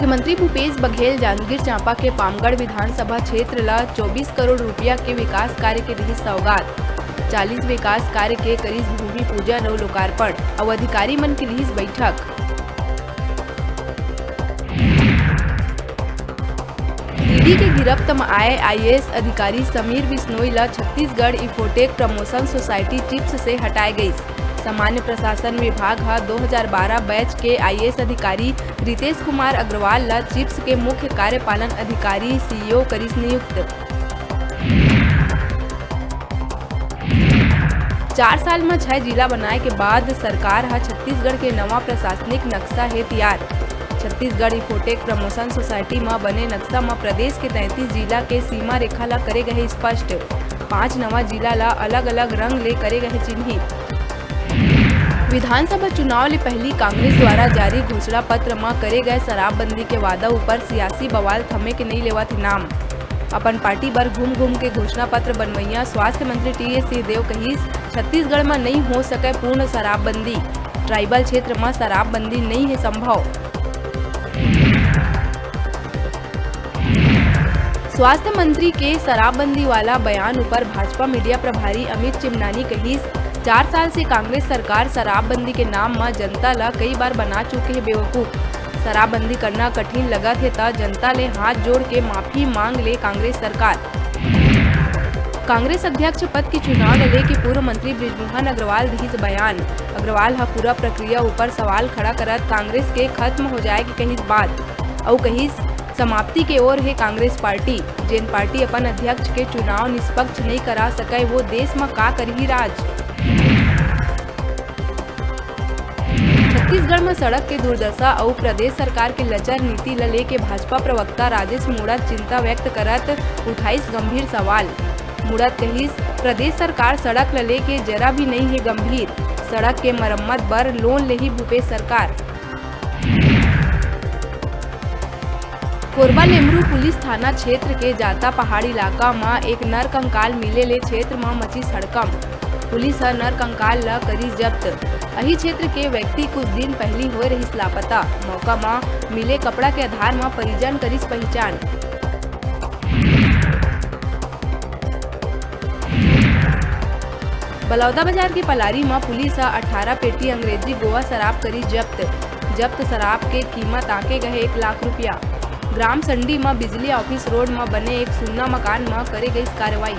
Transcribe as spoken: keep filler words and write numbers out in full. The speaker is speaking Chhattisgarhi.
मुख्यमंत्री भूपेश बघेल जांजगीर चांपा के पामगढ़ विधानसभा क्षेत्र ल चौबीस करोड़ रुपया के विकास कार्य के दिहिस सौगात। चालीस विकास कार्य के करिस भूमि पूजन अउ लोकार्पण, अउ अधिकारी मन के लिहिस बैठक। ईडी के गिरफ्त म आए आईएएस अधिकारी समीर बिश्नोई ल छत्तीसगढ़ इफोटेक प्रमोशन सोसाइटी चिप्स से हटाए गइस। सामान्य प्रशासन विभाग ह दो हज़ार बारह बैच के आईएएस अधिकारी रितेश कुमार अग्रवाल ल चिप्स के मुख्य कार्यपालन अधिकारी, सीईओ, करिस नियुक्त। चार साल म छह जिला बनाए के बाद सरकार ह छत्तीसगढ़ के नवा प्रशासनिक नक्शा हे तियार। छत्तीसगढ़ इफोटेक प्रमोशन सोसाइटी म बने नक्शा म प्रदेश के तैंतीस जिला के सीमा रेखा ल करे गए स्पष्ट। पांच नवा जिला ल अलग-अलग रंग ले करे गए चिन्हित। विधानसभा चुनाव ले पहिली कांग्रेस द्वारा जारी घोषणा पत्र म करे गए शराबबंदी के वादा ऊपर सियासी बवाल थमे के नइ लेवत हे नाम। अपन पार्टी बर घूम-घूम के घोषणा पत्र बनवइया स्वास्थ्य मंत्री टीएस सिंहदेव कहिस, छत्तीसगढ़ म नइ हो सकय पूर्ण शराबबंदी, ट्राइबल क्षेत्र म शराबबंदी नइ हे संभव। स्वास्थ्य मंत्री के शराबबंदी वाला बयान ऊपर भाजपा मीडिया प्रभारी अमित चिमनानी कहिस, चार साल से कांग्रेस सरकार शराबबंदी के नाम म जनता ल कई बार बना चुके हे बेवकूफ। शराबबंदी करना कठिन लगत हे त जनता ले हाथ जोड़ के माफी मांग ले कांग्रेस सरकार। कांग्रेस अध्यक्ष पद के चुनाव ल लेके पूर्व मंत्री बृजमोहन अग्रवाल दिहिस बयान। अग्रवाल ह पूरा प्रक्रिया ऊपर सवाल खड़ा करत कांग्रेस के खत्म हो जाए के कहिस बात। अउ कहिस, समाप्ति के ओर हे कांग्रेस पार्टी, जेन पार्टी अपन अध्यक्ष के चुनाव निष्पक्ष नइ करा सकय, वो देश म का करही राज? छत्तीसगढ़ म सड़क के दुर्दशा अउ प्रदेश सरकार के लचर नीति ल लेके भाजपा प्रवक्ता राजेश मूणत चिंता व्यक्त करत उठाइस गंभीर सवाल। मूणत कहिस, प्रदेश सरकार सड़क ल लेके जरा भी नइ हे गंभीर, सड़क के मरम्मत बर लोन लेही भूपेश सरकार। कोरबा लेमरू पुलिस थाना क्षेत्र के जाता पहाड़ इलाका म एक नर कंकाल मिले ले क्षेत्र म मचिस हड़कंप। पुलिस ह नर कंकाल ल करिस जब्त। अही क्षेत्र के व्यक्ति कुछ दिन पहिली होए रहिस लापता। मौका म मिले कपड़ा के आधार म परिजन करिस पहिचान। बलौदाबाजार के पलारी म पुलिस ह अठारह पेटी अंग्रेजी गोवा शराब करिस जब्त। जब्त शराब के कीमत आंके गए एक लाख रुपया। ग्राम संडी म बिजली ऑफिस रोड म बने एक सुन्ना मकान म करे गइस कार्रवाई।